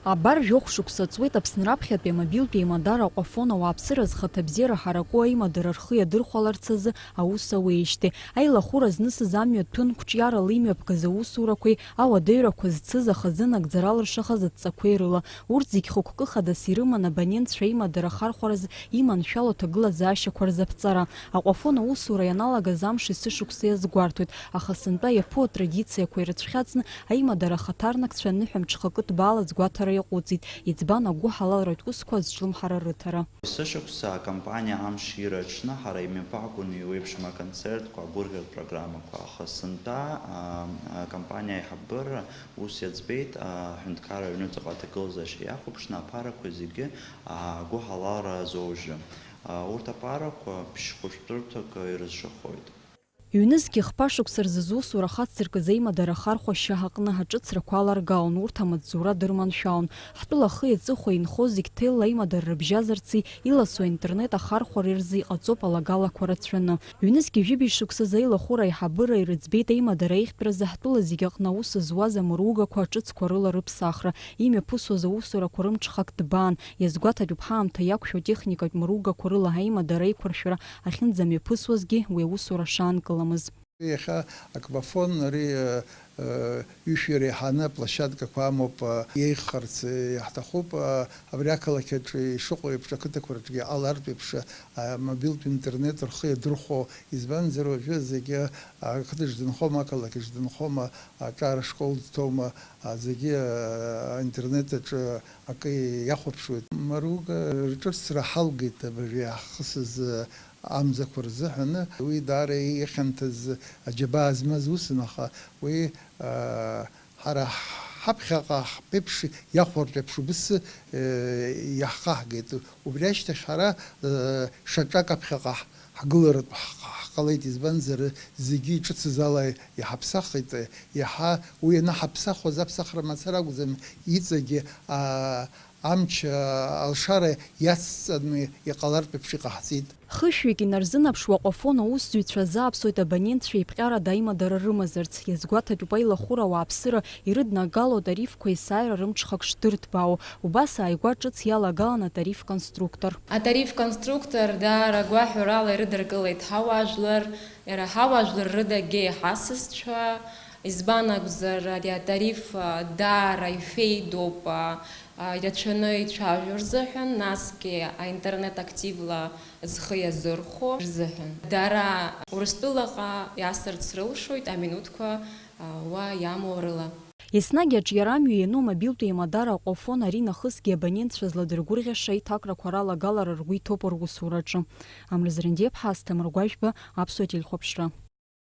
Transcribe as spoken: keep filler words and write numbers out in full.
Абар жәохә шықәса ҵуеит Аԥсны раԥхьатәи амобилтә еимадара Аҟәафон ауааԥсыра зхаҭабзиара ҳараку аимадара рхы иадырхәаларц азы аус ауеижьҭеи. Аилахәыра знысыз амҩа ҭәын қәҿиарала имҩаԥгаз аусурақәеи ауадаҩрақәа зцыз ахазы нагӡара алыршахаз адҵақәеи рыла. Урҭ зегь хықәкы хадас ирыман абонентцәа аимадара ахархәаразы иманшәало аҭагылазаашьақәа рзаԥҵара. Аҟәафон аусура ианалагаз амш есышықәса иазгәарҭоит, аха сынтәа иаԥу атрадициақәа ирыцәхьаҵны аимадара ахаҭарнакцәа аныҳәамҽхакы ҭбаала азгәаҭара иаҟәыҵит, иӡбан агәыҳалалратә усқәа азҿлымҳара рыҭара. Есышықәса акомпаниа амш ира аҽны ҳара имҩаԥаагон еиуеиԥшым аконцертқәа, агәырӷьаратә программақәа, аха сынтәа, аа, акомпаниа аиҳабыра ус иаӡбеит, аҳәынҭқарра аҩныҵҟа аҭагылазаашьа иахәаԥшны аԥарақәа зегьы, аа, агәыҳалалра азоужьы. Урҭ аԥарақәа ԥшь-хәышәтәырҭак ирызшахоит. Ҩнызқьи хԥа шықәса рзы зусура хацдыркыз аимадара ахархәашьа аҟны аҿыцрақәа аларгалон, урҭ амаҵзура дырманшәалон. Ҳтәыла ахи аҵыхәеи инхо зегь ҭелла аимадара рыбжьазарци иласу аинтернет ахархәареи рзы иҟаҵоуп алагалақәа рацәаны. Ҩнызқьи жәибжь шықәсазы аилахәыра аиҳабыра ирыӡбеит аимадара аиӷьтәразы ҳтәыла зегь аҟны аус зуаз амыругақәа аҿыцқәа рыла рыԥсахра, имҩаԥысуаз аусурақәа рымҽхак ҭбаан, иазгәаҭатәуп ҳаамҭа иақәшәо атехникатә мыругақәа рыла аимадара аиқәыршәара ахьынӡамҩаԥысуазгьы уи аусура шаанкыламыз. Иахьа Аҟәафон ари, э, э, ҩышәи реиҳаны аплощадкақәа амоуп, э, еиӷьхарц, э, иаҳҭахуп, э, абри ақалақь аҿы ишыҟоу еиԥш, ақыҭақәа рҿгьы иҟалартә еиԥш, э, мобилтә интернет рхы иадырхәо, избанзар, уажәы зегьы, э, ақыҭаҿ дынхома, ақалақьаҿ дынхома, аҿар ашкол дҭоума, а, зегьы, а, аинтернет аҿы акы иахәаԥшуеит. Мыруга рҿыцра ҳалгеит абыржәы иаҳхысыз, а, амзақәа рзыҳәан. Уи даара ихьанҭаз аџьабаа змаз усын, аха уи, а, ҳара ҳаԥхьаҟа ҳԥеиԥш иахәартә еиԥш убыс, э, иаҳхаҳгеит. Убри ашьҭахь ҳара, э, шьаҿак аԥхьаҟа ҳ-, ҳгыларатә ҳҟ-, ҳҟалеит, избанзар, зегьы иҿыцыз ала иҳаԥсахит, иаҳа уи ианаҳаԥсахуаз аԥсахра мацара акәӡам, иҵегьы, аа, амч, аа, алшара иацҵаны иҟалартә еиԥш иҟаҳҵеит. Хышәҩык инарзынаԥшуа Аҟәафон аусзуҩцәа азааԥсоит абонентцәа еиԥҟьарада аимадара рымазарц, иазгәаҭатәуп аилахәыра ауааԥсыра ирыднагало атарифқәа есааира рымҽхак шдырҭбаау. Убас ааигәа ҿыц иалагалан атариф конструктор. Атариф конструктор даара гәаҳәарала ирыдыркылеит ҳауаажәлар, иара ҳауаажәлар рыдагьы иҳасасцәа, избан акәзар, ари атариф, а, даара ифеидоуп, а, а, ирацәаны ицәажәо рзыҳәан, насгьы аинтернет активла зхы иазырхәо рзыҳәан. Дара Урыстәылаҟа иасырц рылшоит аминуҭқәа, а, уа иамоу рыла. Еснагь аҿиарамҩа иану амобилтә еимадара Аҟәафон ари нахысгьы абонентцәа зладыргәырӷьаша аиҭакрақәа ралагалара ргәы иҭоуп русураҿы. Амра Зрандиаԥҳа, Асҭамыр Гәажәба, Аԥсуа телехәаԥшра.